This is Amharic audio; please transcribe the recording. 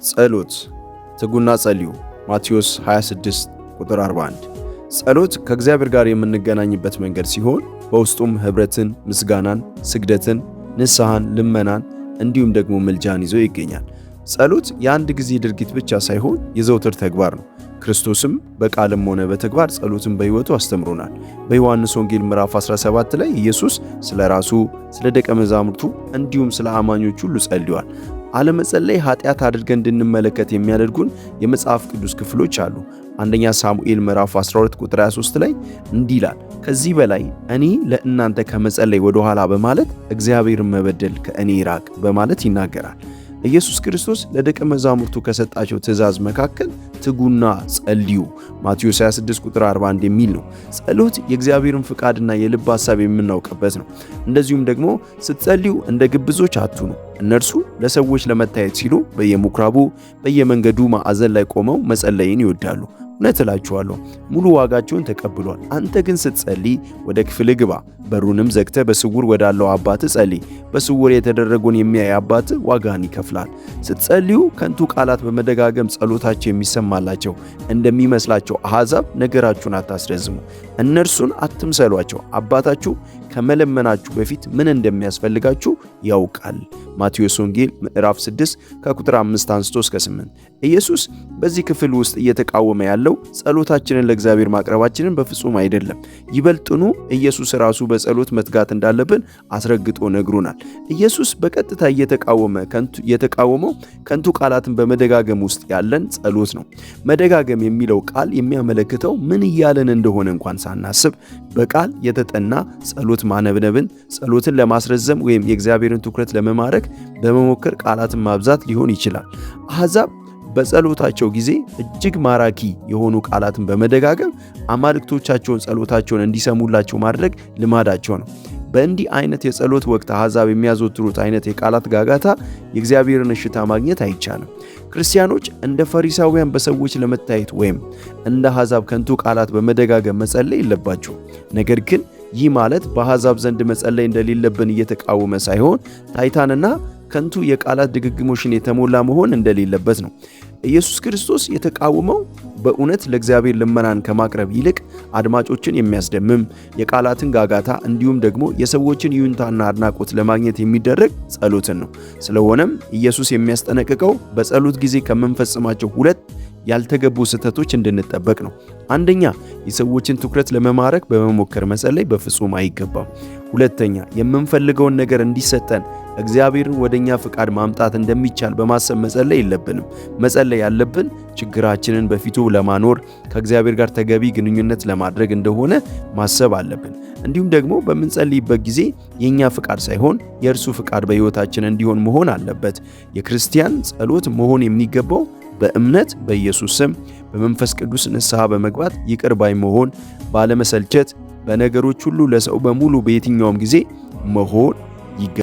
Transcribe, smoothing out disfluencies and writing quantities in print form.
ጸሎት። ትጉና ጸልዩ፣ ማቴዎስ 26 ቁጥር 41። ጸሎት ከእግዚአብሔር ጋር የምንገናኝበት መንገድ ሲሆን በውስጡም ኅብረትን፣ ምስጋናን፣ ስግደትን፣ ንስሐን፣ ልመናን እንዲሁም ደግሞ ምልጃን ይዞ ይገኛል። ጸሎት የአንድ ጊዜ ድርጊት ብቻ ሳይሆን የዘውትር ተግባር ነው። ክርስቶስም በቃልም ሆነ በተግባር ጸሎትን በሕይወቱ አስተምሮናል። በዮሐንስ ወንጌል ምዕራፍ 17 ላይ ኢየሱስ ስለ ራሱ፣ ስለ ደቀ መዛሙርቱ እንዲሁም ስለ አማኞች ሁሉ ጸልዮአል። አለመጸለይ ኃጢአት አድርገን እንድንመለከት የሚያደርጉን የመጽሐፍ ቅዱስ ክፍሎች አሉ። አንደኛ ሳሙኤል ምዕራፍ 12 ቁጥር 23 ላይ እንዲህ ይላል፣ ከዚህ በላይ እኔ ለእናንተ ከመጸለይ ወደ ኋላ በማለት እግዚአብሔርን መበደል ከእኔ ይራቅ በማለት ይናገራል። ኢየሱስ ክርስቶስ ለደቀ መዛሙርቱ ከሰጣቸው ትእዛዝ መካከል ትጉና ጸልዩ ማቴዎስ 26 ቁጥር 41 የሚል ነው። ጸሎት የእግዚአብሔርን ፍቃድና የልብ ሐሳብ የምናውቅበት ነው። እንደዚሁም ደግሞ ስትጸልዩ እንደ ግብዞች አትሁኑ፣ እነርሱ ለሰዎች ለመታየት ሲሉ በየምኩራቡ በየመንገዱ ማዕዘን ላይ ቆመው መጸለይን ይወዳሉ። እውነት እላችኋለሁ ሙሉ ዋጋቸውን ተቀብሏል። አንተ ግን ስትጸልይ ወደ ክፍል ግባ፣ በሩንም ዘግተህ በስውር ወዳለው አባትህ ጸልይ። በስውር የተደረገውን የሚያይ አባትህ ዋጋን ይከፍላል። ስትጸልዩ ከንቱ ቃላት በመደጋገም ጸሎታቸው የሚሰማላቸው እንደሚመስላቸው አሕዛብ ነገራችሁን አታስረዝሙ፣ እነርሱን አትምሰሏቸው። አባታችሁ ከመለመናችሁ በፊት ምን እንደሚያስፈልጋችሁ ያውቃል። ማቴዎስ ወንጌል ምዕራፍ 6 ከቁጥር 5 አንስቶ እስከ 8። ኢየሱስ በዚህ ክፍል ውስጥ እየተቃወመ ያለው ጸሎታችንን ለእግዚአብሔር ማቅረባችንን በፍጹም አይደለም። ይበልጥኑ ኢየሱስ ራሱ በጸሎት መትጋት እንዳለብን አስረግጦ ነግሮናል። ኢየሱስ በቀጥታ የተቃወመው ከንቱ ቃላትን በመደጋገም ውስጥ ያለን ጸሎት ነው። መደጋገም የሚለው ቃል የሚያመለክተው ምን እያለን እንደሆነ እንኳን ሳናስብ በቃል የተጠና ጸሎት ማነብነብን፣ ጸሎትን ለማስረዘም ወይም የእግዚአብሔርን ትኩረት ለመማረክ በመሞከር ቃላትን ማብዛት ሊሆን ይችላል። አሕዛብ በጸሎታቸው ጊዜ እጅግ ማራኪ የሆኑ ቃላትን በመደጋገም አማልክቶቻቸውን ጸሎታቸውን እንዲሰሙላቸው ማድረግ ልማዳቸው ነው። በእንዲህ አይነት የጸሎት ወቅት አሕዛብ የሚያዘወትሩት አይነት የቃላት ጋጋታ የእግዚአብሔርን እሽታ ማግኘት አይቻልም። ክርስቲያኖች እንደ ፈሪሳውያን በሰዎች ለመታየት ወይም እንደ አሕዛብ ከንቱ ቃላት በመደጋገም መጸለይ የለባቸውም። ነገር ግን ይህ ማለት በአሕዛብ ዘንድ መጸለይ እንደሌለብን እየተቃወመ ሳይሆን ታይታንና ከንቱ የቃላት ድግግሞሽን የተሞላ መሆን እንደሌለበት ነው። ኢየሱስ ክርስቶስ የተቃወመው በእውነት ለእግዚአብሔር ልመናን ከማቅረብ ይልቅ አድማጮችን የሚያስደምም የቃላትን ጋጋታ እንዲሁም ደግሞ የሰዎችን ይሁንታና አድናቆት ለማግኘት የሚደረግ ጸሎትን ነው። ስለሆነም ኢየሱስ የሚያስጠነቅቀው በጸሎት ጊዜ ከምንፈጽማቸው ሁለት ያልተገቡ ስህተቶች እንድንጠበቅ ነው። አንደኛ፣ የሰዎችን ትኩረት ለመማረክ በመሞከር መጸለይ በፍጹም አይገባም። ሁለተኛ፣ የምንፈልገውን ነገር እንዲሰጠን እግዚአብሔርን ወደኛ ፍቃድ ማምጣት እንደሚቻል በማሰብ መጸለይ የለብንም። መጸለይ ያለብን ችግራችንን በፊቱ ለማኖር ከእግዚአብሔር ጋር ተገቢ ግንኙነት ለማድረግ እንደሆነ ማሰብ አለብን። እንዲሁም ደግሞ በምንጸልይበት ጊዜ የኛ ፍቃድ ሳይሆን የእርሱ ፍቃድ በሕይወታችን እንዲሆን መሆን አለበት። የክርስቲያን ጸሎት መሆን የሚገባው በእምነት በኢየሱስ ስም በመንፈስ ቅዱስ ንስሐ በመግባት ይቅር ባይ መሆን፣ ባለመሰልቸት፣ በነገሮች ሁሉ ለሰው በሙሉ በየትኛውም ጊዜ መሆን ይገባል።